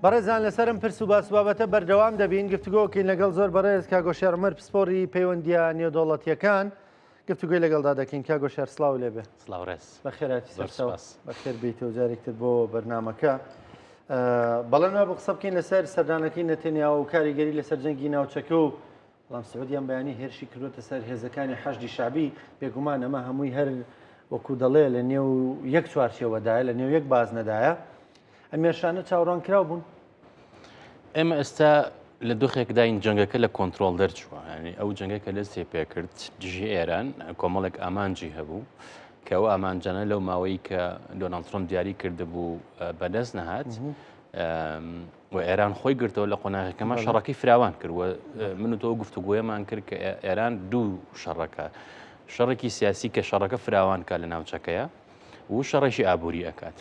بەڕێزان لەسەر ئەم پرس و باس و بابەتە بەردەوام دەبین، گفتوگۆکەین لەگەڵ زۆر بەڕێز کاک هۆشیار عومەر پسپۆڕی پەیوەندییە نێودەوڵەتییەکان گفتوگۆی لەگەڵدا دەکەین. کاک هۆشیار سڵاو لێ بێ. سڵاو ڕێز. بەخێرهاتی زۆر سەرچاو. سپاس. بەخێر بێیتەوە جارێکتر بۆ بەرنامەکە. بەڵێن وابوو قسە بکەین لەسەر سەردانەکەی نەتەنیاهۆ و کاریگەری لەسەر جەنگی ناوچەکە و بەڵام سعودیە ئەم بەیانی هێرشی کردووەتە سەر هێزەکانی حەشدی شەعبی، بێگومان ئەمە هەمووی هەر وەکو دەڵێ لە نێو یەک چوارچێوەدایە، لە نێو یەک بازنەدایە. ئەم هێرشانە چاوەڕوانکراو بوون؟ ئێمە ئێستا لە دۆخێکداین جەنگەکە لە کۆنترۆڵ دەرچووە، یانی ئەو جەنگە کە دەستی پێکرد دژی ئێران کۆمەڵێک ئامانجی هەبوو کە ئەو ئامانجانە لەو ماوەی کە دۆناڵد ترەمپ دیاری کردبوو بەدەست نەهات. و ئێران خۆی گرتەوە لە قۆناغەکەمە شەڕەکەی فراوان کرد و من و تۆ گفتوگۆیەمان کرد کە ئێران دوو شەڕەکە شەڕێکی سیاسی کە شەڕەکە فراوان کە لە ناوچەکەیە و شەڕێکی ئابووری ئەکات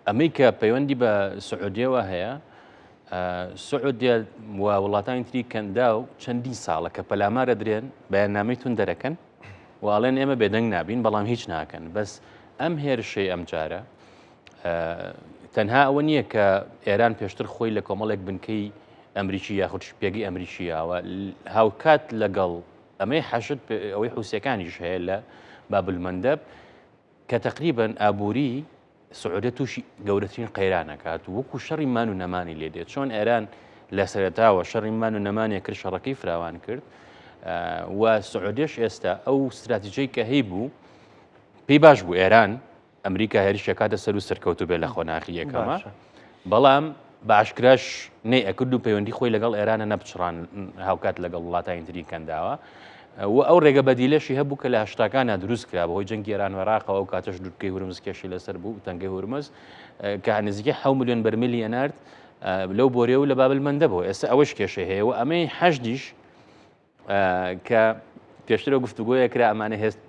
ئەمەی کە پەیوەندی بە سعودیەوە هەیە سعودیە و وڵاتانی تری کەندا و چەندین ساڵە کە پەلامارە درێن بەیاننامەی تون دەرەکەن واڵێن ئێمە بێدەنگ نابین بەڵام هیچ ناکەن بەس ئەم هێرشەی ئەمجارە تەنها ئەوە نییە کە ئێران پێشتر خۆی لە کۆمەڵێک بنکەی ئەمریکی یاخود پێگەی ئەمریکی یاوە هاوکات لەگەڵ ئەمەی حەشد ئەوەی حوسەکانیش هەیە لە بابلمەندەب کە تقریبن ئابووری سعودە تووشی گەورەترین قەیرانەکات وەکو شەڕی مان و نەمانی لێ دێت چۆن ئێران لە سەرەتاوە شەڕی مان و نەمانێ کرد شەڕەکەی فراوان کرد و سعودێش ئێستا ئەو استراتیژەی کە هەی بوو پێی باش بوو ئێران ئەمریکا هێرش ئەکاتە سەر و سەرکەوتوو بێت لە قۆناغی یەکەمە بەڵام بە ئاشکراش نەی ئەکرد و پەیوەندی خۆی لەگەڵ ئێرانە نەپچڕان هاوکات لەگەڵ وڵاتانی تری کەنداوە و ئەو ڕێگە بەدیلەشی هەبوو کە لە هەشتاکانە دروست کرا بەهۆی جەنگی ئێران و عێراقەوە ئەو کاتەش دوورگەی هورمز کێشی لەسەر بوو تەنگەی هورمز کە نزیکەی 7 میلیۆن بەرمیلی ئەنارد لەو بۆرێ و لە بابل مەندە بۆ ئێستا ئەوەش کێشەی هەیە و ئەمەی حەشدیش کە پێشترە گفتوگۆیە کرا ئەمانە هێست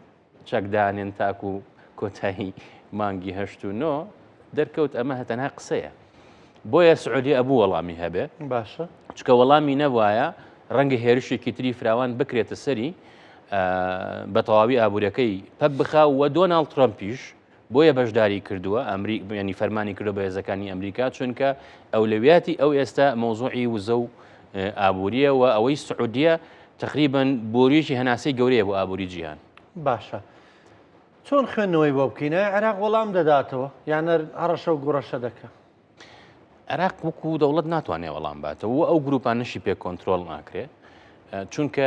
چەکدانێن تاکو کۆتایی مانگی هەشت و نۆ دەرکەوت ئەمە هەتەنها قسەیە بۆیە سعودی ئەبوو وەڵامی هەبێ باشە چکە وەڵامی نەبایە ڕەنگە هێرشێکی تری فراوان بکرێتە سەری بە تەواوی ئابوووریەکەی پەک بخا و دۆناڵد ترەمپیش بۆیە بەشداری کردووە ئەمری ینی فەرمانی کردو بە هێزەکانی ئەمریکا چونکە ئەولەویاتی ئەو ئێستا مەوزوعی وزە و ئابووریە و ئەوەی سعودیە تقریبا بۆریەکی هەناسەی گەورەیە بۆ ئابووری جیهان. باشە چۆن خوێندنەوەی بۆ بکەین ئایا عێراق وەڵام دەداتەوە یان هەڕەشە و گوڕەشە دەکا؟ عێراق وەکو دەوڵەت ناتوانێت وەڵام باتەوە و ئەو گروپانەشی پێ کۆنترۆڵ ناکرێت چونکە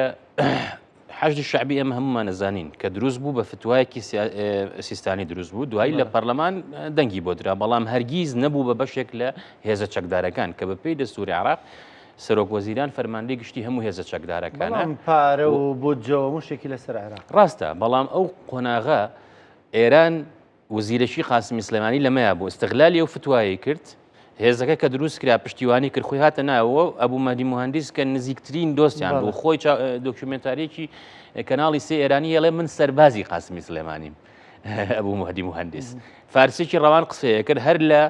حەشدی شەعبی ئێمە هەمومان ئەزانین کە دروست بوو بە فتوایەکی سیستانی دروست بوو دوایی لە پەرلەمان دەنگی بۆ درا بەڵام هەرگیز نەبوو بە بەشێک لە هێزە چەکدارەکان کە بە پێی دەستوری عراق سەرۆک وەزیران فەرماندەی گشتی هەموو هێزە چەکدارەکانە پارە و بودجەوە مشێکی لەسەر عێراق ڕاستە بەڵام ئەو قۆناغە ئێران وزیرەکی قاسمی سلێمانی لەمەیا بوو ئیستغلالی ئەو فتوایەی کرد، هێزەکە کە دروست کرا پشتیوانی کرد خۆی هاتە ناوەوە ئەبوو مەهدی موهەندیس کە نزیکترین دۆستیان بوو خۆی دۆکیومێنتاریەکی کەناڵی سێ ئێرانی هێڵێ من سەربازی قاسمی سلێمانیم ئەبوو مەهدی موهەندیس فارسێکی ڕەوان قسەیە کرد هەر لە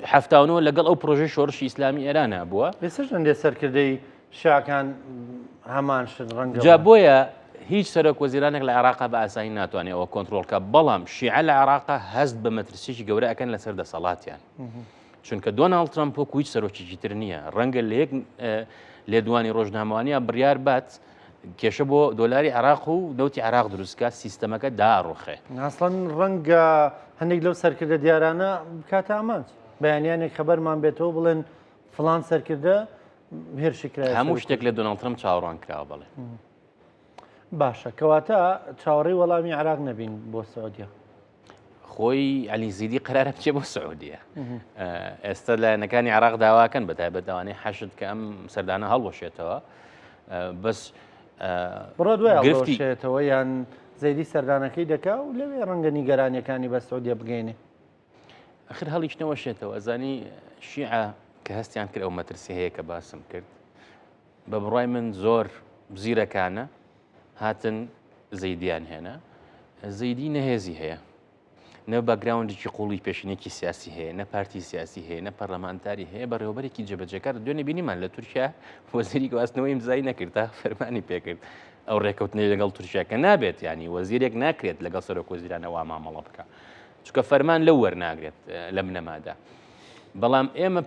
79 لەگەڵ ئەو پرۆژەی شۆڕشی ئیسلامی ئێرانە بووە. ئێستاش هەندێک سەرکردەی شیعەکان هەمان شت ڕەنگە جا بۆیە هیچ سەرۆک وەزیرانێک لە عێراقا بە ئاسانی ناتوانێت ئەوە کۆنترۆڵ کە بەڵام شیعە لە عێراقا هەست بە مەترسیی گەورە ئەکەن لەسەر دەسەڵاتیان چونکە دۆناڵد ترەمپ وەکو هیچ سەرۆکێکی تر نییە ڕەنگە لە یەک لێدوانی ڕۆژنامەوانیە بڕیار بات کێشە بۆ دۆلاری عێراق و نەوتی عێراق دروستکە سیستەمەکە داڕوخێ ئەسڵەن ڕەنگە هەندێک لەو سەرکردە دیارانە بکاتە ئامانج بەیانیانێک خەبەرمان بێتەوە بڵێن فڵان سەرکردە هێرشی کرایە هەموو شتێک لە دۆناڵد ترەمپ چاوەڕوان کراوە بەڵێ. باشە کەواتە چاوەڕێی وەڵامی عێراق نەبین بۆ سعودیە. خۆی علی زیدی قرارە بچێ بۆ سعودیە ئێستا لایەنەکانی عراق داواکەن بە تایبەت ئەوانەی حەشد کە ئەم سەردانە هەڵوەشێتەوە بەس بڕۆ دوای گرفتێتەوە یان زەیدی سەردانەکەی دەکا و لەوێ ڕەنگە نیگەرانیەکانی بە سعودیە بگەینێ ئەخر هەڵیش نەوەشێتەوە ئەزانی شیعە کە هەستیان کرد ئەو مەترسی هەیە کە باسم کرد بە بڕای من زۆر زیرەکانە هاتن زەیدیان هێنا زەیدی نەهێزی هەیە نە background ێکی قوڵی پێشینێکی سیاسی هەیە نە پارتی سیاسی هەیە نە پەرلەمانتاری هەیە بەڕێوەبەرێکی جێبەجێکار دوێنێ بینیمان لە تورکیا وەزیری گواستنەوەی ئیمزای نەکرد تا فەرمانی پێکرد ئەو ڕێکەوتنەی لەگەڵ تورکیا کە نابێت ینی وەزیرێک ناکرێت لەگەڵ سەرۆک وەزیرانەوە مامەڵە بکە چونکە فەرمان لەو وەرناگرێت لە بنەمادا. بەڵام ئێمە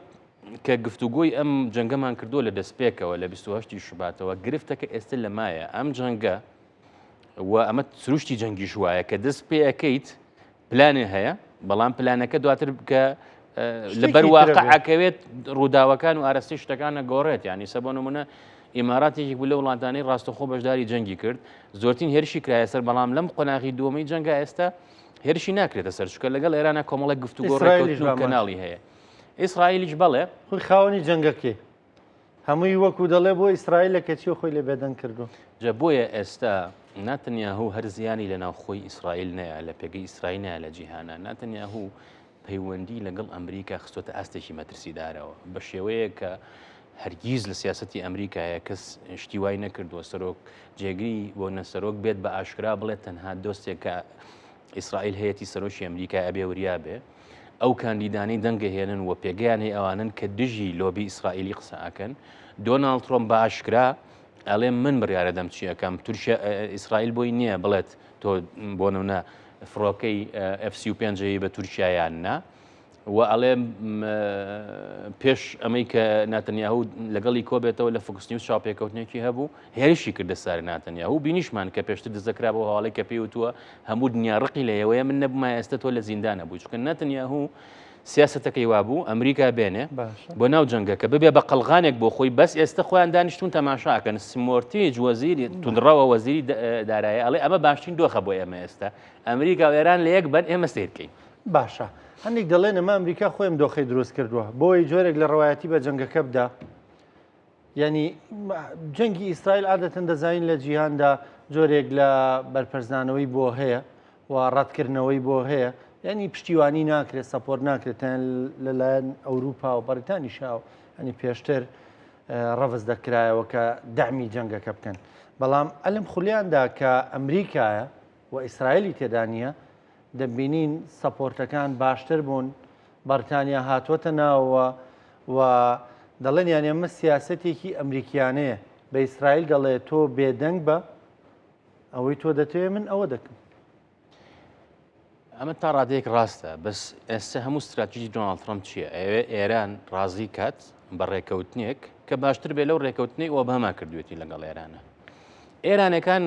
کە گفتوگۆی ئەم جەنگەمان کردووە لە دەستپێکەوە لە 28 شوباتەوە گرفتەکە ئێستا لەمایە ئەم جەنگە و ئەمە سروشتی جەنگیش وایە کە دەست پێ ئەەکەیت پلانێ هەیە بەڵام پلانەکە دواتر کە لەبەر واقعەکەوێت ڕووداوەکان و ئاراستی شتەکانە گۆڕێت ینی سە بۆ نمونە ئیمارات یەکێک بوو لە وڵاتانەی ڕاستەخۆ بەشداری جەنگی کرد زۆرترین هێرشی کرایە سەر بەڵام لەم قۆناغی دووەمی جەنگە ئێستا هێرشی ناکرێتە سەر چونکە لەگەڵ ئێرانە کۆمەڵێک گفتوگۆ ئیسرائیلیش ڕێککەوتن و بامان. کەناڵی هەیە ئیسرائیلیش بەڵێ. خۆی خاوەنی جەنگەکەی هەمووی وەکو دەڵێ بۆ ئیسرائیلە کەچی خۆی لێ بێدەنگ کردووە. جا بۆیە ئێستا ناتنیاهو هەر زیانی لە ناوخۆی ئیسرائیل نەیە لە پێگەی ئیسرائیل نایە لە جیهانا ناتنیاهو پەیوەندی لەگەڵ ئەمریکا خستۆتە ئاستێکی مەترسیدارەوە بە شێوەیەک کە هەرگیز لە سیاسەتی ئەمریکایە کەس شتی وای نەکردووە سەرۆک جێگری بۆ نە سەرۆک بێت بە ئاشکرا بڵێت تەنها دۆستێک کە ئیسرائیل هەیەی سەرۆکی ئەمریکا ئەبێ وریا بێ ئەو کاندیدانەی دەنگەهێنن و پێگەیان هەیە ئەوانن کە دژی لۆبی ئیسرائیلی قسە ئەکەن دۆناڵد ترۆمپ بە ئاشکرا ئەڵێ من بڕیارە دەم چی ئەەکەم تورکیا ئیسرائیل بۆی نییە بڵێت تۆ بۆ نمونە فڕۆکەی F-35 بە تورکیا یان نا و ئەڵێ پێش ئەمەی کە ناتەنیاهو لەگەڵی کۆبێتەوە لە فۆکس نیوز چاوپێکەوتنێکی هەبوو هێرشی کردە سەر ناتەنیاهو بینیشمان کە پێشتر دزەکرا بۆ هەواڵی کە پێی وتووە هەموو دنیا ڕقی لە ئێوەیە من نەبوومە ئێستا تۆ لە زیندانە بووی چونکە ناتەنیاهو سیاسەتەکەی وابوو ئەمریکا بێنێ بۆ ناو جەنگەکە ببێ بە قەڵغانێک بۆ خۆی بەس ئێستا خۆیان دانیشتون تەماشاکەن سمۆرتیج وەزیری توندڕەوە وەزیری دارایی ئەڵێ ئەمە باشترین دۆخە بۆ ئێمە ئێستا ئەمریکا و ئێران لە یەک بن ئێمە سیرکەین. باشە هەندێک دەڵێن ئەمە ئەمریکا خۆیم دۆخی دروست کردووە بۆی جۆرێک لە ڕەوایەتی بە جەنگەکە بدا یعنی جەنگی ئیسرائیل عادەتەن دەزانین لە جیهاندا جۆرێک لە بەرپەرچدانەوەی بۆ هەیە و ڕەتکردنەوەی بۆ هەیە یعنی پشتیوانی ناکرێت support ناکرێت تەنیا لەلایەن ئەوروپا و بەریتانیشاوە ینی پێشتر ڕەفز دەکرایەوە کە دەعمی جەنگەکە بکەن بەڵام ئەلم خولیاندا کە ئەمریکایە و ئیسرائیلی تێدا نییە دەبینین support ەکان باشتر بوون، بەڕیتانیا هاتووەتە ناوەوە و دەڵێن یانی ئەمە سیاسەتێکی ئەمریکیانەیە، بە ئیسرائیل دەڵێ تۆ بێدەنگ بە، ئەوەی تۆ دەتەوێ من ئەوە دەکەم. ئەمە تا ڕادەیەک ڕاستە، بەس ئێستا هەموو ستراتیژی دۆناڵد ترەمپ چییە؟ ئەیەوێ ئێران ڕازی کات بە ڕێکەوتنێک کە باشتر بێ لەو ڕێکەوتنەی ئۆباما کردوێتی لەگەڵ ئێرانە. ئێرانەکان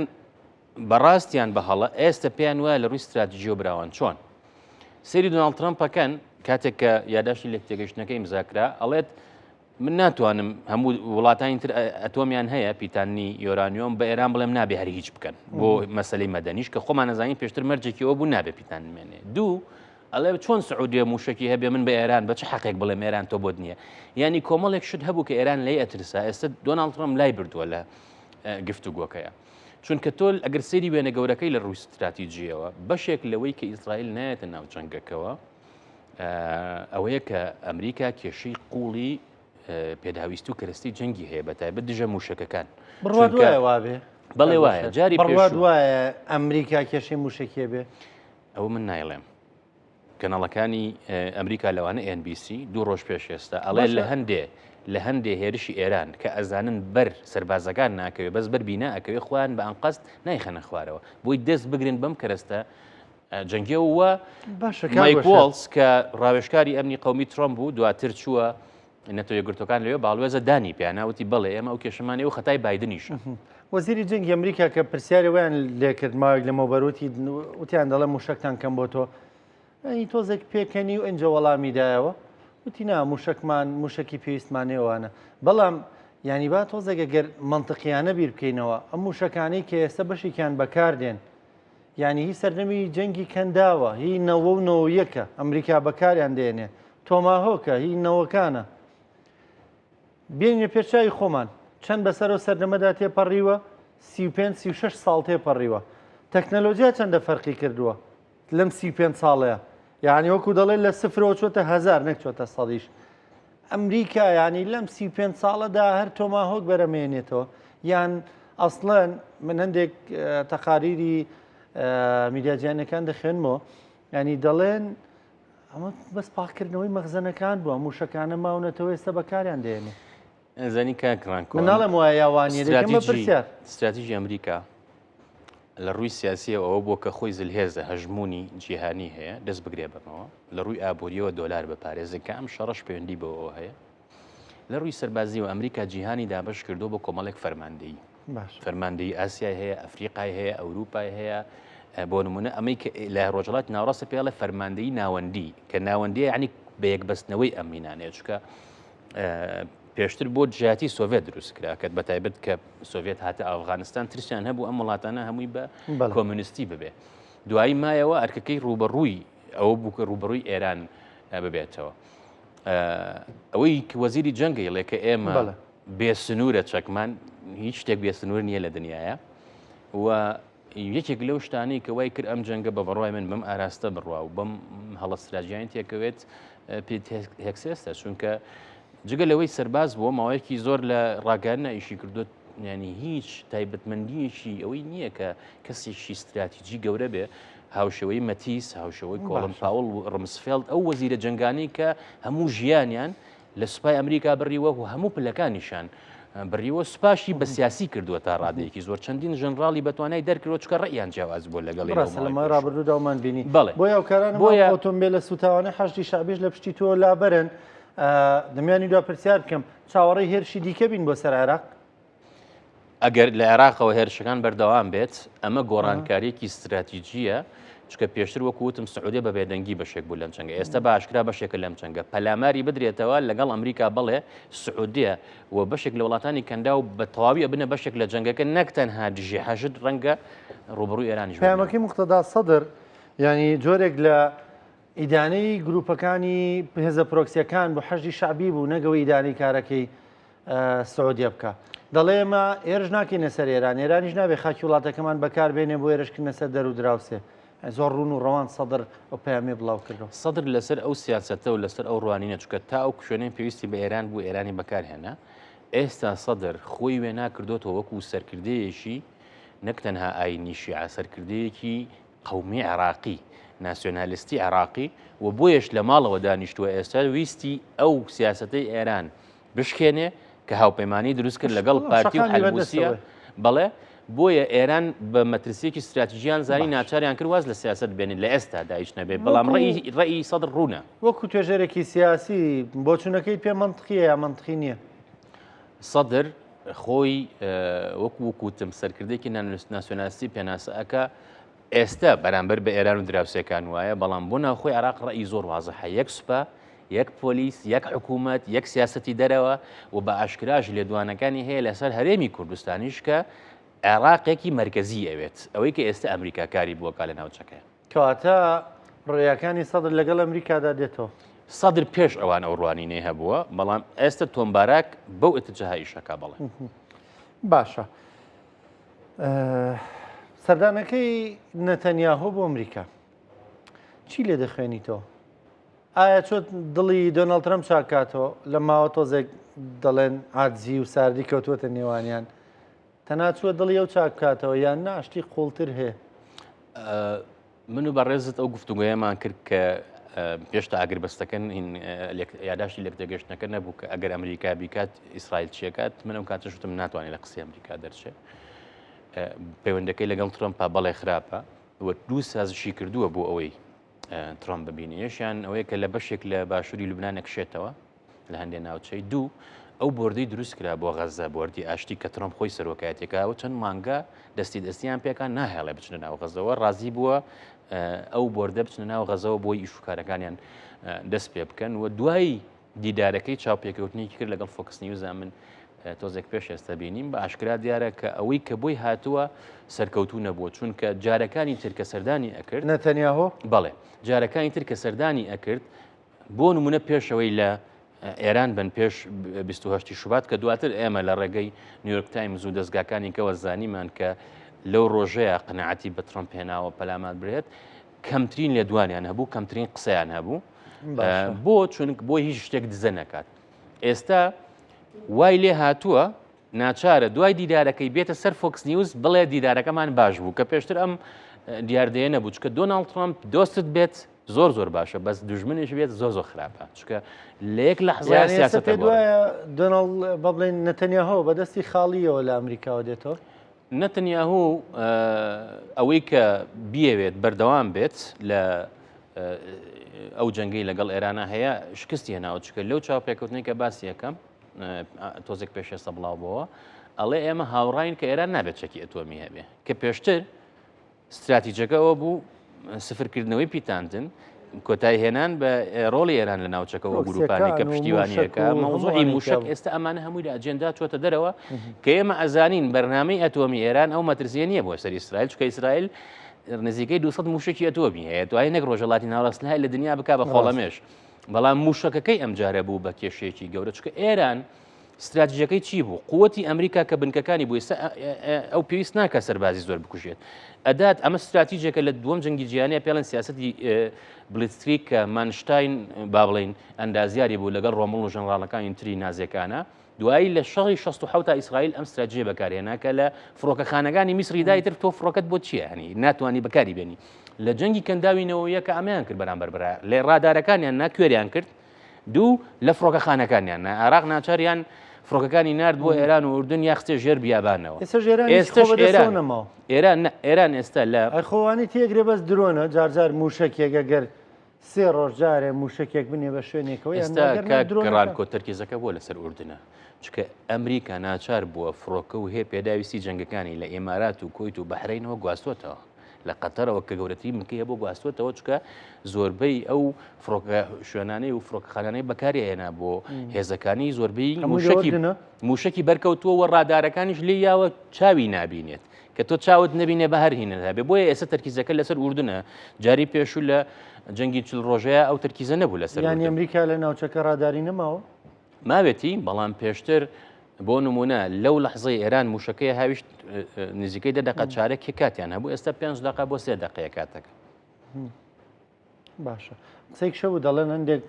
بە ڕاست یان بە هەڵە ئێستە پێیان وایە لە ڕووی ستراتیژیەوە براوان چۆن سەیری دۆناڵد ترەمپ ئەکەن کاتێک کە یاداشتی لێکتێگەیشتنەکە ئیمزا کرا ئەڵێت من ناتوانم هەموو وڵاتانی تر ئەتۆمیان هەیە پیتانی یۆرانیۆم بە ئێران بڵێم نابێ هەر هیچ بکەن بۆ مەسلەی مەدەنیش کە خۆمان نەزانین پێشتر مەرجێکی ئەوە بوو نابێ پیتان بمێنێ دوو ئەڵێ چۆن سعودیە موشکی هەبێ من بە ئێران بە چ حەقێک بڵێم ئێران تۆ بۆت نییە یعنی کۆمەڵێک شت هەبوو کە ئێران لی ئەترسا ئێستا دۆناڵد ترەمپ لای بردووە لە گفتوگۆکەیە چونکە تۆ ئەگەر سەیری وێنە گەورەکەی لە ڕووی ستراتیجیەوە بەشێک لەوەی کە ئیسرائیل نایەتە ناو جەنگەکەوە ئەوەیە کە ئەمریکا کێشەی قوڵی پێداویست و کەرەستی جەنگی هەیە بە تایبەت دژە موشەکەکان بڕوات وایە وابێ بەڵێ وایە جاری بڕوات وایە ئەمریکا کێشەی موشەکیە بێ ئەوە من نایڵێم کەناڵەکانی ئەمریکا لەوانە NBC دوو ڕۆژ پێش ئێستا ئەڵێ لە هەندێ لە هەندێ هێرشی ئێران کە ئەزانن بەر سەربازەکان ناکەوێ بەس بەر بینا ئەکەوێ خۆیان بە ئەنقەست نایخەنە خوارەوە بۆی دەست بگرن بەم کەرەستە جەنگیەوە باشە مایک واڵتز کە ڕاوێژکاری ئەمنی قەومی ترەمپ بوو دواتر چووە نەتەوە یەکگرتووەکان لەوێ باڵوێزە دانی پیانا وتی بەڵێ ئێمە ئەو کێشەمان هەیە و خەتای بایدنیشە. وەزیری جەنگی ئەمریکا کە پرسیاری ویان لێکرد ماوەیەک لەمەوبەر وتی وتیان دەڵێ موشەکتان کەم بۆ تۆ ئەی تۆزێک پێکەنی و ئینجا وەڵامی دایەوە وتی نا موشەکمان موشەکی پێویستمان نێوانە بەڵام یانی با تۆزێک ئەگەر مەنتقیانە بیر بکەینەوە ئەم موشەکانەی کە ئێستا بەشێکیان بەکاردێن یانی هی سەردەمی جەنگی کەنداوە، هی نەوە و نەوە یەکە، ئەمریکا بەکاریان دێنێ، تۆماهۆکە، هی نەوەکانە. بێنینە پێش چاوی خۆمان، چەند بەسەر ئەو سەردەمەدا تێپەڕیوە، 35 36 ساڵ تێپەڕیوە. تەکنەلۆجیا چەندە فەرقی کردووە لەم 35 ساڵەیە. یعنی وەکو دەڵێ لە سفرەوە چۆتە هەزار نەک چۆتە سەدیش. ئەمریکا یانی لەم 35 ساڵەدا هەر تۆماهۆک بەرەمێنێتەوە یان ئەسڵەن من هەندێک تەقاریری میدیا جیهانیەکان دەخوێنمەوە ینی دەڵێن ئەمە بەس پاکردنەوەی مەخزنەکان بووە موشەکانە ماونەتەوە ئێستا بەکاریان دێنێ زانی کاک ڕانکۆ مناڵم وایە یاوانیە دەکەمە پرسیار ستراتیژی ئەمریکا. لە ڕووی سیاسیەوە ئەوە بووە کە خۆی زلهێزە، هەژموونی جیهانی هەیە، دەست بگرێ بەمەوە. لە ڕووی ئابووریەوە دۆلار بپارێزێ کە ئەم شەڕەش پەیوەندی بەوەوە هەیە. لە ڕووی سەربازیەوە ئەمریکا جیهانی دابەش کردووە بۆ کۆمەڵێک فەرماندەیی. فەرماندەیی ئاسیای هەیە، ئەفریقای هەیە، ئەوروپای هەیە. بۆ نمونە ئەمەی کە لە ڕۆژهەڵاتی ناوەڕاستە پێڵێ فەرماندەیی ناوەندی کە ناوەندیە یعنی بە یەکبەستنەوەی ئەم مینانەیە چونکە پێشتر بۆ دژایەتی سۆڤێت دروست کرا کە بە تایبەت کە سۆڤێت هاتە ئەفغانستان ترسیان هەبوو ئەم وڵاتانە هەمووی بە کۆمۆنیستی ببێ دوایی مایەوە ئەرکەکەی ڕووبەڕووی ئەوە بوو کە ڕووبەڕووی ئێران ببێتەوە ئەوەی وەزیری جەنگەی ڵێ کە ئێمە بێ سنوورە چەکمان هیچ شتێک بێ سنوور نییە لە دنیاە و یەکێک لەو شتانەی کە وای کرد ئەم جەنگە بە بڕوای من بەم ئاراستە بڕوا و بەم هەڵە ستراتیژیانە تێکەوێت پیت هێگسێستە چونکە جگە لەوەی سەرباز بووە ماوەیەکی زۆر لە ڕاگەیاندنا ئیشی کردووە ینی هیچ تایبەتمەندیەکی ئەوەی نییە کە کەسێکی ستراتیجی گەورە بێ هاوشێوەی مەتیس هاوشێوەی کۆڵن پاوڵ و ڕمسفێڵد ئەو وەزیرە جەنگانی کە هەموو ژیانیان لە سوپای ئەمریکا بڕیوە و هەموو پلەکانیشان بڕیوە سوپاشی بە سیاسی کردووە تا ڕادەیەکی زۆر چەندین ژەنراڵی بەتوانای دەرکردووە چونکە ڕەئیان جیاواز بووە لەگەڵی لەو ڕاستە لە ماوەی ماوەی پێشوو. ڕابردوودا ومان بینی بەڵێ بۆیە ئەو کارانە بۆیە ماوە ئۆتۆمبێلە سووتاوانەی حەشدی شەعبیش لە پشتی تۆ لابەرن دەمیانی دوا پرسیار بکەم چاوەڕێی هێرشی دیکە بین بۆ سەر عێراق؟ ئەگەر لە عێراقەوە هێرشەکان بەردەوام بێت، ئەمە گۆڕانکارییەکی ستراتیجییە، چونکە پێشتر وەکو وتم سعودیە بە بێدەنگی بەشێک بوو لەم جەنگە، ئێستا بە ئاشکرا بەشێکە لەم جەنگە، پەلاماری بدرێتەوە لەگەڵ ئەمریکا بەڵێ سعودیە و بەشێک لە وڵاتانی کەنداو بە تەواوی ئەبنە بەشێک لە جەنگەکە نەک تەنها دژی حەشد ڕەنگە ڕووبەڕووی ئێرانیش ببنەوە. پەیامەکەی موقتەدا سەدر یانی جۆرێک لە ئیدانەی گروپەکانی هێزە پرۆکسیەکان بۆ حەشدی شەعبی بوو نەک ئەوەی ئیدانەی کارەکەی سعودیە بکا. دەڵێ ئێمە هێرش ناکەینە سەر ئێران، ئێرانیش نابێ خاکی وڵاتەکەمان بەکار بێنێ بۆ هێرشکردنە سەر دەر و دراوسێ. زۆر ڕوون و ڕەوان سەدر ئەو پەیامەی بڵاو کردەوە. سەدر لەسەر ئەو سیاسەتە و لەسەر ئەو ڕوانینە، چونکە تا ئەو شوێنەی پێویستی بە ئێران بوو ئێرانی بەکار هێنا، ئێستا سەدر خۆی وێنا کردۆتەوە وەکوو سەرکردەیەکی نەک تەنها ئایینی شیعە، سەرکردەیەکی قەومی عێراقی، ناسیۆنالیستی عێراقی و بۆیەش لە ماڵەوە دانیشتووە ئێستا ویستی ئەو سیاسەتەی ئێران بشکێنێ کە هاوپەیمانی دروست کرد لەگەڵ پارتی و حەلبوسیە بەڵێ بۆیە ئێران بە مەترسیەکی استراتیژیان زانی ناچاریان کرد واز لە سیاست بێنن لە ئێستا دایش نەبێ بەڵام ڕێی سەدر ڕوونە. وەکو توێژەرێکی سیاسی بۆچوونەکەی پێ مەنتقیە یا مەنتقی نییە؟ سەدر خۆی وەکو وەکوتم سەرکردێکی ناسیۆنالیستی پێناسە ئەکا ئێستا بەرامبەر بە ئێران و دراوسێکان وایە بەڵام بۆ ناوخۆی عراق ڕێی زۆر وازحە یەک سوپا یەک پۆلیس یەک حکوومەت یەک سیاستی دەرەوە و بە ئاشکراش لێدوانەکانی هەیە لەسەر هەرێمی کوردستانیش کە عێراقێکی مەرکەزی ئەوێت ئەوەی کە ئێستا ئەمریکا کاری بووەکە لە ناوچەکەیە. کەواتە ڕێیاکانی سەدر لەگەڵ ئەمریکادا دێتەوە. سەدر پێش ئەوان ئەو ڕوانینەی هەبووە، بەڵام ئێستە تۆم باراک بەو ئیتجاهە ئیش ئەکا بەڵێ. باشە سەردانەکەی نەتەنیاهۆ بۆ ئەمریکا چی لێ دەخوێنیتەوە؟ ئایا چۆت دڵی دۆناڵد ترەمپ چاکاتەوە لە ماوە تۆزێک دەڵێن عادزی و ساردی کەوتووەتە نێوانیان تەنها چووە دڵی ئەو چاک بکاتەوە یان نا شتی قوڵتر هەیە؟ من و بەڕێزت ئەو گفتوگۆیەمان کرد کە پێشتا ئاگربەستەکە یاداشتی لێکتێگەشتنەکە نەبوو کە ئەگەر ئەمریکا بیکات ئیسرائیل چیەکات من ئەو کاتەش وتم ناتوانێت لە قسەی ئەمریکا دەرچێت پەیوەندەکەی لەگەڵ ترەمپا بەڵێ خراپە و دوو سازشی کردووە بۆ ئەوەی ترەمپ ببینێ یەکیان ئەوەیە کە لە بەشێک لە باشووری لوبناان نەکشێتەوە لە هەندێک ناوچەی دوو ئەو بۆردەی دروست کرا بۆ غەزە بۆردی ئاشتی کە ترەمپ خۆی سەرۆکایەتەکە و چەند مانگە دەستی دەستیان پێکان ناهێڵێ بچنە ناو غەزەوە ڕازی بووە ئەو بۆردە بچنە ناو غەزەوە بۆی ئیشوکارەکانیان دەست پێ بکەن و دوای دیدارەکەی چاوپێکەوتنێکی کرد لەگەڵ فۆکس نیوزا من تۆزێک پێش ئێستا بینیم بە ئاشکرا دیارە کە ئەوەی کە بۆی هاتووە سەرکەوتوو نەبووە چونکە جارەکانی تر کە سەردانی ئەکرد نەتەنیاهۆ بەڵێ جارەکانی تر کە سەردانی ئەکرد بۆ نمونە پێشەوەی لە ئێران بن پێش 28 شوبات کە دواتر ئێمە لە ڕێگەی نیویۆرک تایمز و دەستگاکانی کەوە زانیمان کە لەو ڕۆژەیە قەناعەتی بە ترەمپ هێناوە پەلامار برێت کەمترین لێدوانیان هەبوو کەمترین قسەیان هەبوو بۆ چونک بۆ هیچ شتێک دزە نەکات ئێستا وای لێ هاتووە ناچارە دوای دیدارەکەی بێتە سەر فۆکس نیوز بڵێ دیدارەکەمان باش بوو کە پێشتر ئەم دیاردەیە نەبوو چکە دۆناڵد ترامپ دۆستت بێت زۆر زۆر باشە بەس دژمنیش بێت زۆر زۆر خراپە چکە لە یەک لە حزای سیاست دوایە دۆناڵد بە بڵێن نەتەنیاهۆ بەدەستی خاڵیەوە لە ئەمریکاوە دێتەوە. نەتنیاهو ئەوەی کە بیەوێت بەردەوام بێت لە ئەو جەنگەی لەگەڵ ئێرانە هەیە شکستی هێناوە چکە لەو چاوپێکەوتنەی کە باسی یەکەم تۆزێک پێش ئێستا بڵاو بۆوە ئەڵێ ئێمە هاوڕین کە ئێران نابێت چەکی ئەتۆمی هەبێ کە پێشتر ستراتیجەکە ئەوە بوو سفرکردنەوەی پیتاندن، کۆتایی هێنان بە ڕۆڵی ئێران لە ناوچەکە و گروپانی کە پشتیوانیەکە مەوزوعی موشک ئێستا ئەمانە هەمووی لە ئەجێندا چۆتە دەرەوە کە ئێمە ئەزانین بەرنامەی ئەتۆمی ئێران ئەو مەترسیە نییە بۆ سەر ئیسرائیل چکە ئیسرائیل نزیکەی 200 موشکی ئەتۆمی هەیە دوای نەک ڕۆژهەڵاتی ناوەڕاست هەیە لە دنیا بک بە خۆڵەمێش بەڵام موشەکەکەی ئەمجارە بوو بە کێشەیەکی گەورە چکە ئێران ستراتیژەکەی چی بوو؟ قوتی ئەمریکا کە بنکەکانی بوو ئێستا ئەو پێویست ناکە سەربازی زۆر بکوژێت ئەدات ئەمە ستراتیژێکە لە دووەم جەنگی جیهانیە پێڵێن سیاستی Blitzkrieg کە مانشتاین با بڵین ئەندازیاری بوو لەگەڵ ڕۆمڵ و ژەنراڵەکانی تری نازیەکانە دوایی لە شەڕی 16 تا ئیسرائیل ئەم ستراتیژی بەکارهێنا کە لە فڕۆکەخانەکانی میسری دای تر تۆ فڕۆکەت بۆ چییە هەنی ناتوانانی بەکاری بێنی لە جەنگی کەنداوی نەوەیە کە ئەمەیان کرد بەرامبەر برا لێ ڕادارەکانیان ناکوێریان کرد دوو، لە فڕۆکەخانەکانیان نا، عێراق ناچاریان فڕۆکەکانی نارد بۆ ئێران و ئوردن یا خستە ژێر بیابانەوە. ئێستاش ئێران هیچ خۆ ئێستاش بەدەستەوە ئێران نەماوە. ئێران نا، ئێران ئێستا لە. ئەی خۆ وانەی تێگرێ بەس درۆنە، جار جار مووشەکێک ئەگەر سێ ڕۆژ جارێ مووشەکێک بنێ بە شوێنێکەوە یان ئێستا ئەگەر نا کاک درۆنەکە. ڕانکۆ تەرکیزەکە بۆ لەسەر ئوردنە، چونکە ئەمریکا ناچار بووە فڕۆکە و هێ پێداویستی جەنگەکانی لە ئیمارات و کوەیت و بەحرەینەوە گواستۆتەوە. لە قەتەرەوە کە گەورەترین بنکەی هەبوو گواستووەتەوە چونکە زۆربەی ئەو فڕۆکە شوێنانەی و فڕۆکەخانانەی بەکاری هێنا بۆ هێزەکانی زۆربەی موشکی موشکی بەرکەوتووە و ڕادارەکانیش لێ یاوە چاوی نابینێت کە تۆ چاوت نبینێ بە هەر هینە هەبێ بۆیە ئێستا تەرکیزەکە لەسەر ئوردنە جاری پێشوو لە جەنگی چل ڕۆژەیە ئەو تەرکیزە نەبوو لەسەر یانی ئەمریکا لە ناوچەکە ڕاداری نەماوە ماوێتی بەڵام پێشتر بۆ نمونە لەو لەحزەی ئێران موشەکەی هاویشت نزیکەی دە دقە چارەکی کاتیان هەبوو ئێستا پێنج دقە بۆ سێ دقەیە کاتەکە. باشە قسەی شەبوو دەڵێن هەندێک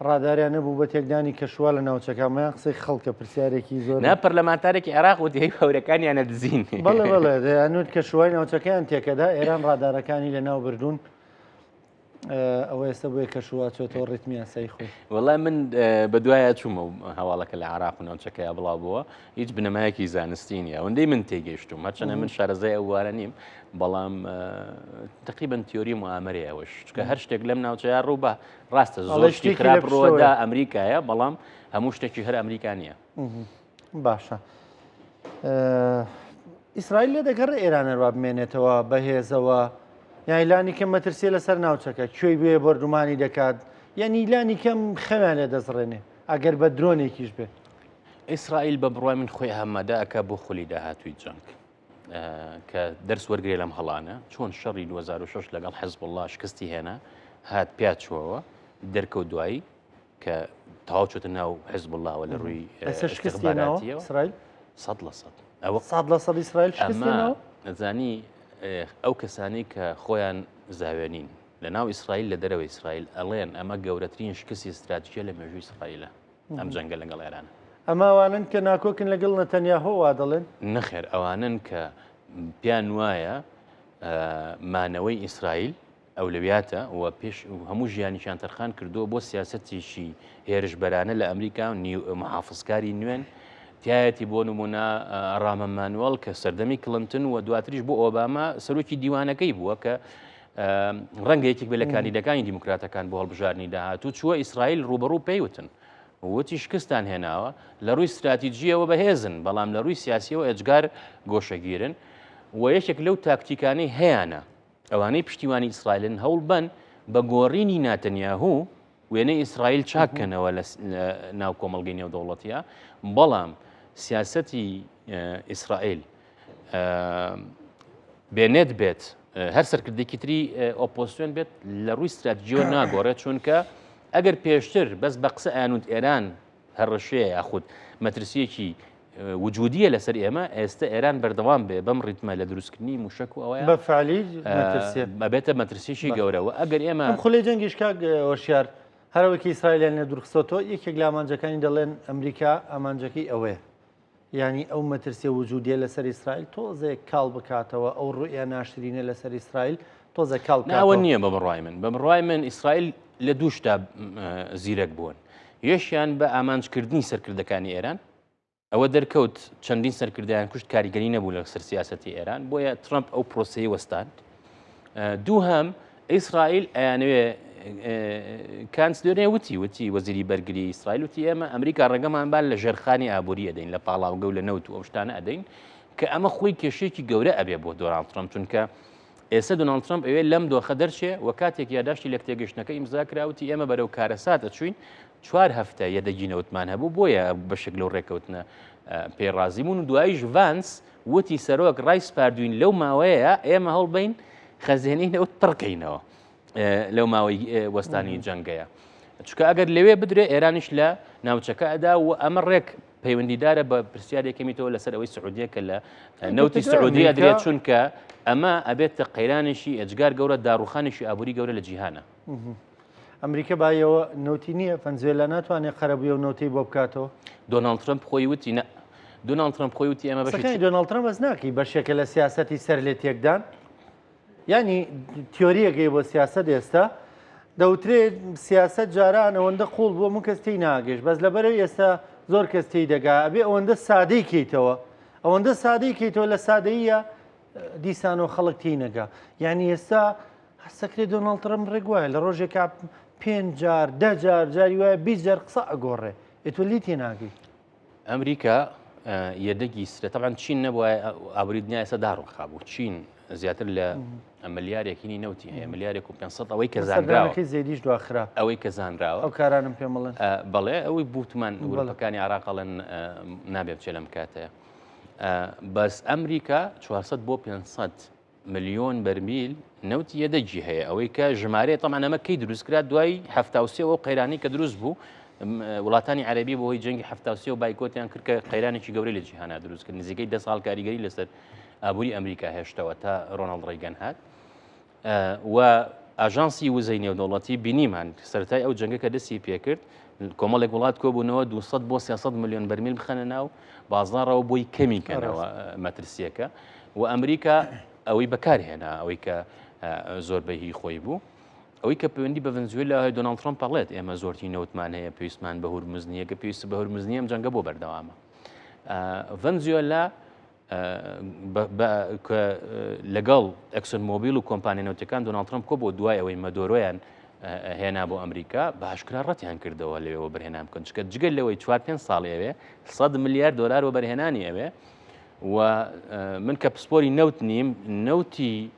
ڕاداریان نەبوو بە تێکدانی کەشوا لە ناوچەکەمەیان قسەی خەڵکە پرسیارێکی زۆر نا پەرلەمانتارێکی عێراق وتی هەی هەورەکانیانە دزین بەڵێ بەڵێ دەیانوت کەشوای ناوچەکەیان تێکەدا ئێران ڕادارەکانی لە ناو بردوون. ئەوە ئێستا بۆیە کەشووا چۆتەوە ڕیتمی ئاسایی خۆی. وەڵای من بەدوایە چوومە هەواڵەکە لە عراق و ناوچەکەیا بڵاو بووە هیچ بنەمایەکی زانستی نییە ئەوەندەی من تێگەیشتوم هەرچەنە من شارەزای ئەو وارە نیم بەڵام تقریبا تیۆری موئامەرەیە ئەوەش چونکە هەر شتێک لەم ناوچەیە ڕوو بە ڕاستە زۆر شتی خراپ ڕووەدا ئەمریکایە بەڵام هەموو شتێکی هەر ئەمریکا نییە. باشە ئیسرائیل لێ دەگەڕێ ئێران هەروا بمێنێتەوە بەهێزەوە یانی لانی کەم مەترسیە لەسەر ناوچەکە کوێی بێ بۆردومانی دەکات یعنی لانی کەم خەویان لێ دەزڕێنێ ئەگەر بە درۆنێکیش بێ. ئیسرائیل بە بڕوای من خۆی ئامادە ئەکا بۆ خولی داهاتووی جەنگ کە دەرس وەرگێ لەم هەڵانە چۆن شەڕی 2006 لەگەڵ حزب الله شکستی هێنا هات پیاچووەوە دەرکەوت دوایی کە تەواو چۆتە ناو حزب اللهوە لە ڕووی ئیسرائیل 100% ئەوە 100% ئیسرائیل ئەمە ئەزانی ئەو کەسانی کە خۆیان زاوێنین لە ناو ئیسرائیل لە دەرەوە ئیسرائیل ئەڵێن ئەمە گەورەترین شکستی استراتیژیە لە مێژووی ئیسرائیلە ئەم جەنگە لەگەڵ ئێران. ئەمە ئەوانن کە ناکۆکن لەگەڵ نەتەنیاهۆ وا دەڵێن؟ نەخێر ئەوانن کە پێیان وایە مانەوەی ئیسرائیل ئەولەویاتە و پێش هەموو ژیانیشیان تەرخان کردووە بۆ سیاسەتێکی هێرشبەرانە لە ئەمریکا و محافزکاری نوێن تایەتی بۆ نمونە ڕامە مانوەڵ کە سەردەمی کلنتن و دواتریش بۆ ئۆباما سەرۆکی دیوانەکەی بووە کە ڕەنگە یەکێک بێ لە کاندیدەکانی دیموکراتەکان بۆ هەڵبژاردنی داهاتوو چووە ئیسرائیل ڕوبەڕوو پێیوتن وتی شکستان هێناوە لە ڕووی استراتیجیەوە بەهێزن بەڵام لە ڕووی سیاسیەوە ئێجگار گۆشەگیرن و یەکێک لەو تاکتیکانەی هەیانە ئەوانەی پشتیوانی ئیسرائیلن هەوڵ بەن بە گۆڕینی ناتەنیاهو وێنەی ئیسرائیل چاک کەنەوە لە ناو کۆمەڵگەی نێودەوڵەتیە بەڵام سیاسەتی ئیسرائیل بێنێت بێت هەر سەرکردێکی تری ئۆپۆسیۆن بێت لە ڕووی ستراتیجیەوە ناگۆڕێت چونکە ئەگەر پێشتر بەس بە قسە ئەیانوت ئێران هەڕەشەیە یاخود مەترسیەکی وجودیە لەسەر ئێمە ئێستا ئێران بەردەوام بێ بەم ڕیتمە لە دروستکردنی موشک و ئەوەیە بە فعلی مەترسیە ئەبێتە مەترسیشی گەورەوە ئەگەر ئێمە ئەم خولەی جەنگیش کاک هۆشیار هەرەوەکی ئیسرائیلیان لێ دوورخستۆتەوە یەکێک لە ئامانجەکانی دەڵێن ئەمریکا ئامانجەکەی ئەوەیە یانی ئەو مەترسیە وجودیە لەسەر ئیسرائیل تۆزێک کاڵ بکاتەوە، ئەو ڕوئیا ناشرینە لەسەر ئیسرائیل تۆزێک کاڵ نا ئەوە بکاتەوە. نییە بە بڕوای من، بە بڕوای من ئیسرائیل لە دوو شتا زیرەک بوون، یەکیان بە ئامانجکردنی سەرکردەکانی ئێران. ئەوە دەرکەوت چەندین سەرکردیان کوشت کاریگەری نەبوو لەسەر سیاسەتی ئێران بۆیە ترەمپ ئەو پرۆسەی وەستاند. دووهەم ئیسرائیل ئەیانەوێ کانس دوێنێ وتی وتی وەزیری بەرگری ئیسرائیل وتی ئێمە ئەمریکا ڕێگەمان بان لە ژێرخانی ئابووری ئەدەین لە پاڵاوگە و لە نەوت و ئەو شتانە ئەدەین کە ئەمە خۆی کێشەیەکی گەورە ئەبێ بۆ دۆناڵد ترەمپ چونکە ئێستا دۆناڵد ترەمپ ئەوێ لەم دۆخە دەرچێ و کاتێک یاداشتی لێکتێگەشتنەکە ئیمزا کرا وتی ئێمە بەرەو کارەسات ئەچوین چوار هەفتە یەدەگی نەوتمان هەبوو بۆیە بەشێک لەو ڕێککەوتنە پێی ڕازی بوون و دواییش ڤانس وتی سەرۆک ڕای سپاردوین لەو ماوەیە ئێمە هەوڵبین خەزێنەی نەوت پڕکەینەوە لەو ماوەی وەستانی جەنگەیە چونکە ئەگەر لەوێ بدرێ ئێرانیش لە ناوچەکە ئەدا و ئەمە ڕێک پەیوەندیدارە بە پرسیارێکەمی تۆ لەسەر ئەوەی سعودیە کە لە نەوتی سعودیە درێت چونکە ئەمە ئەبێتە قەیرانێکی ئێجگار گەورە داڕوخانێکی ئابووری گەورە لە جیهانە. ئەمریکا بایەوە نەوتی نییە فەنزوێلا ناتوانێت قەرەبووی و نەوتی بۆ بکاتەوە. دۆناڵد ترەمپ خۆی وتی نە دۆناڵد ترەمپ خۆی وتی ئێمە بەشێکی دۆناڵد ترەمپ بەس ناکەی بەشێکە لە سیاسەتی سەر لێ تێکدان یانی تیۆریەکەی بۆ سیاسەت ئێستا دەوترێت سیاسەت جاران ئەوەندە قوڵ بووە من کەس تێی ناگەشت بەس لەبەرەوەی ئێستا زۆر کەس تێی دەگا ئەبێ ئەوەندە سادەی کەیتەوە ئەوەندە سادەی کەیتەوە لە سادەیە دیسانەوە خەڵک تێی نەگا یعنی ئێستا هەستەکرێت دۆناڵد ترەمپ ڕێک وایە لە ڕۆژێکا پێنج جار دە جار جاری وایە 20 جار قسە ئەگۆڕێ ئێ تۆ لێی تێناگەی. ئەمریکا یەدەگی سرە تەبعەن چین نەبوایە ئابووری دنیا ئێستا داڕوخابوو چین زیاتر لە ملیارێکینی نەوتی هەیە ملیارێک و 500 ئەوەی کە زانراوە زێدیش دواخرا ئەوەی کە زانراوە ئەو کارانم پێ مەڵێن بەڵێ ئەوەی بوتمان گروپەکانی عراق ئەڵێن نابێ بچێ لەم کاتەیە بەس ئەمریکا 400 بۆ 500 ملیۆن بەرمیل نەوتی یەدەگی هەیە ئەوەی کە ژمارەیە تەمان ئەمە کەی دروست کرا دوای 73 ئەو قەیرانی کە دروست بوو وڵاتانی عەربی بۆ هۆی جەنگی 73 و بایکۆتیان کرد کە قەیرانێکی گەورەی لە جیهانا دروست کرد نزیکەی ده ساڵ کاریگەری لەسەر ئابووری ئەمریکا هێشتەوە تا ڕۆناڵد ڕیگەن هات و ئاژانسی وزەی نێودەوڵەتی بینیمان سەرەتای ئەو جەنگە کە دەستی پێکرد کۆمەڵێک وڵات کۆبوونەوە 200 بۆ 300 میلیۆن بەرمیل بخەنە ناو بازاڕەوە بۆی کەمی کەنەوە مەترسیەکە و ئەمریکا ئەوەی بەکارهێنا ئەوەی کە زۆر بە هی خۆی بوو. ئەوەی کە پەیوەندی بە ڤەنزوێلا هەیە دۆناڵد ترەمپ ئەڵێت ئێمە زۆرترین نەوتمان هەیە پێویستمان بە هورمز نییە کە پێویست بە هورمز نییە ئەم جەنگە بۆ بەردەوامە ڤەنزوێلا لەگەڵ ئەکسۆن مۆبیل و کۆمپانیا نەوتەکان دۆناڵد ترەمپ کۆ بۆ دوای ئەوەی مەدۆرۆیان هێنا بۆ ئەمریکا بە ئاشکرا ڕەتیان کردەوە لەوێ وەبەرهێنان بکەن چکە جگە لەوەی چوار پێنج ساڵی ئەوێ 100 ملیار دلار وەبەرهێنانی ئەوێ و من کە پسپۆری نەوت نیم نەوتی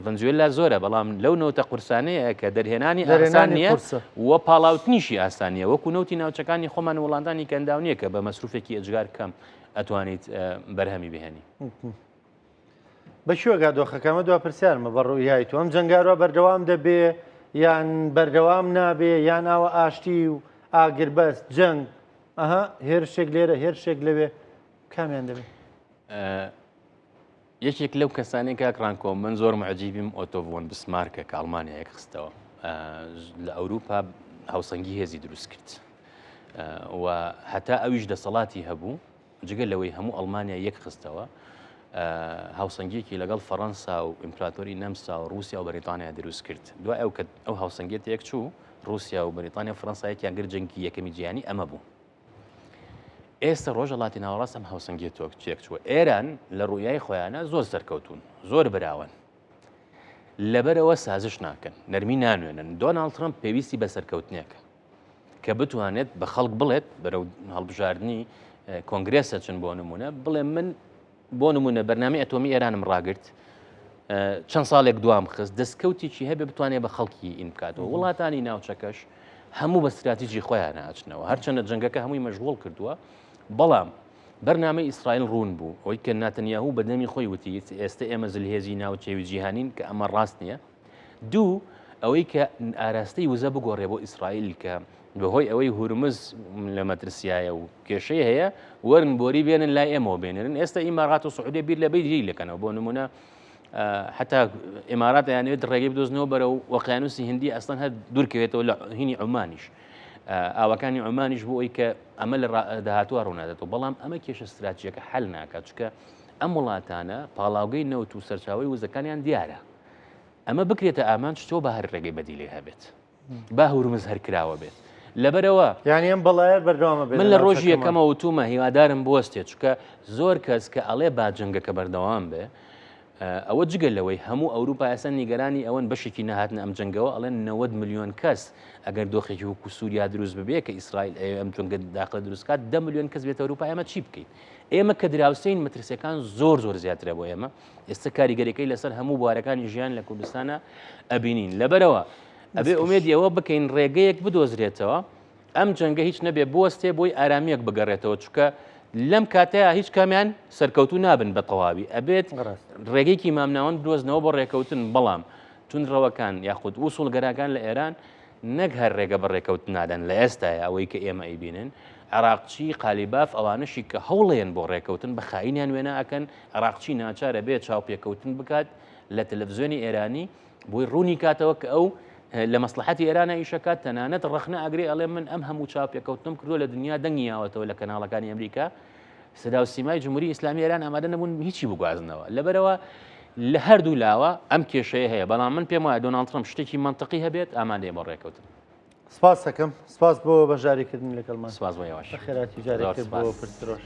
ڤەنزوێلا زۆرە بەڵام لەو نەوتە قورسانەیە کە دەرهێنانی ئاسان نییە و پاڵاوتنیشی ئاسان نییە وەکو نەوتی ناوچەکانی خۆمان وڵاتانی کەنداو نییە کە بە مەسروفێکی ئێجگار کەم ئەتوانیت بەرهەمی بهێنی. بە کوێگا دۆخەکە ئەمە دوا پرسیارمە بە ڕوئیای تۆ ئەم جەنگارە بەردەوام دەبێ یان بەردەوام نابێ یان ئاوە ئاشتی و ئاگربەست جەنگ ئەها هێرشێک لێرە هێرشێک لەوێ کامیان دەبێ؟ یەکێک لەو کەسانی کاک ڕانکۆ من زۆر معجیبیم ئۆتۆ ڤۆن بسمارکە کە ئەڵمانیا یەک خستەوە لە ئەوروپا هاوسەنگی هێزی دروست کرد و هەتا ئەویش دەسەڵاتی هەبوو جگە لەوەی هەموو ئەڵمانیا یەک خستەوە هاوسەنگیەکی لەگەڵ فەڕەنسا و ئیمپراتۆری نەمسا و رووسیا و بەریتانیا دروست کرد دوای ئەو کە ئەو هاوسەنگیە تێک چوو رووسیا و بەریتانیا و فەڕەنسا یەکیان گرت جەنگی یەکەمی جیهانی ئەمە بوو ئێستا ڕۆژهەڵاتی ناوەڕاست ئەم هاوسەنگیە تۆک تێک چووە ئێران لە ڕوئیای خۆیانە زۆر سەرکەوتون زۆر براوەن لەبەرەوە سازش ناکەن نەرمی نانوێنن دۆناڵد ترەمپ پێویستی بە سەرکەوتنێکە کە بتوانێت بە خەڵک بڵێت بەرەو هەڵبژاردننی کۆنگرێسە چن بۆ نمونە بڵێ من بۆ نمونە بەرنامەی ئەتۆمی ئێرانم ڕاگرت چەند ساڵێک دوام خست دەستکەوتێکی هەبێ بتوانێت بە خەڵکی ئین بکاتەوە وڵاتانی ناوچەکەش هەموو بە استراتیجی خۆیان ئاچنەوە هەرچەندە جەنگەکە هەمووی مەشغوڵ کردووە بەڵام بەرنامەی ئیسرائیل ڕوون بوو ئەوەی کە ناتەنیاهو بەدەمی خۆی وتی ئێستا ئێمە زلهێزی ناوچەوی جیهانین کە ئەمە ڕاست نییە دوو، ئەوەی کە ئاراستەی وزە بگۆڕێ بۆ ئیسرائیل کە بەهۆی ئەوەی هورمز لە مەترسیایە و کێشەی هەیە وەرن بۆری بێنن لای ئێمەوە بێنێرن ئێستا ئیمارات و سعودیە بیر لە بەیدی لەکەنەوە بۆ نمونە حتا ئیمارات یانەوێت ڕێگەی بدۆزنەوە بەرەو ئۆقیانوسی هندی ئەسڵەن هەر دوورکەوێتەوە لە هینی عومانیش ئاوەکانی عومانیش بۆ ئەوی کە ئەمە لە داهاتوە ڕوونادێتەوە بەڵام ئەمە کێشە ستراتیژەکە حل ناکات چونکە ئەم وڵاتانە پاڵاوگەی نەوت و سەرچاوی وزەکانیان دیارە ئەمە بکرێتە ئامانج تۆ با هەر ڕێگەی بەدیلێ هەبێت با هورمز هەر کراوە بێت. لەبەرەوە یانی ئەم بەڵایە بەردەوامە بێت من لە ڕۆژی یەکەمە وتومە هیوادارم بوەستێت چونکە زۆر کەس کە ئەڵێ با جەنگەکە بەردەوام بێ ئەوە جگە لەوەی هەموو ئەوروپا ئێستا نیگەرانی ئەوەن بەشێکی نەهاتنە ئەم جەنگەوە ئەڵێن 90 ملیۆن کەس ئەگەر دۆخێکی وەکو سووریا دروست ببێ کە ئیسرائیل ئەوێ ئەم جەنگە داخلە دروست کات 10 ملیۆن کەس بێتە ئەوروپا ئێمە چی بکەین ئێمە کە دراوسێین مەترسیەکان زۆر زۆر زیاترە بۆ ئێمە ئێستا کاریگەریەکەی لەسەر هەموو بوارەکانی ژیان لە کوردستانە ئەبینین لەبەرەوە ئەبێ ئومێدی ئەوە بکەین ڕێگەیەک بدۆزرێتەوە ئەم جەنگە هیچ نەبێ بوەستێ بۆی ئارامیەک بگەڕێتەوە چکە لەم کاتەیە هیچ کامیان سەرکەوتو نابن بە تەواوی ئەبێت ڕێگەیەکی مامناوەند بدۆزنەوە بۆ ڕێکەوتن بەڵام توندڕەوەکان یاخود ئوسوڵگەراکان لە ئێران نەک هەر ڕێگە بە ڕێکەوتن نادەن لە ئێستایا ئەوەی کە ئێمە ئەیبینن عراقچی قالیباف ئەوانەشی کە هەوڵێن بۆ ڕێکەوتن بە خاینیان وێنا ئەکەن عراقچی ناچارە بێ چاوپێکەوتن بکات لە تەلەڤزیۆنی ئێرانی بۆی ڕوونی کاتەوە کە ئەو لە مەسلحەتی ئێرانە ئیشەکات تەنانەت ڕەخنە ئەگرێ ئەڵێ من ئەم هەموو چاوپێکەوتنم کردووە لە دنیا دەنگی یاوەتەوە لە کەناڵەکانی ئەمریکا سەدا و سیمای جمهوری ئیسلامی ئێران ئامادە نەبوون هیچی بگوازنەوە لەبەرەوە لە هەردوو لاوە ئەم کێشەیە هەیە بەڵام من پێم وایە دۆناڵد ترەمپ شتێکی مەنتقی هەبێت ئامادەیە بۆ ڕێکەوتن. سپاس دەکەم سپاس بۆ بەشداریکردن لەگەڵمان سپاس بۆ ئێوەش بەخێرهاتی جارێک تر بۆ پرسرۆش.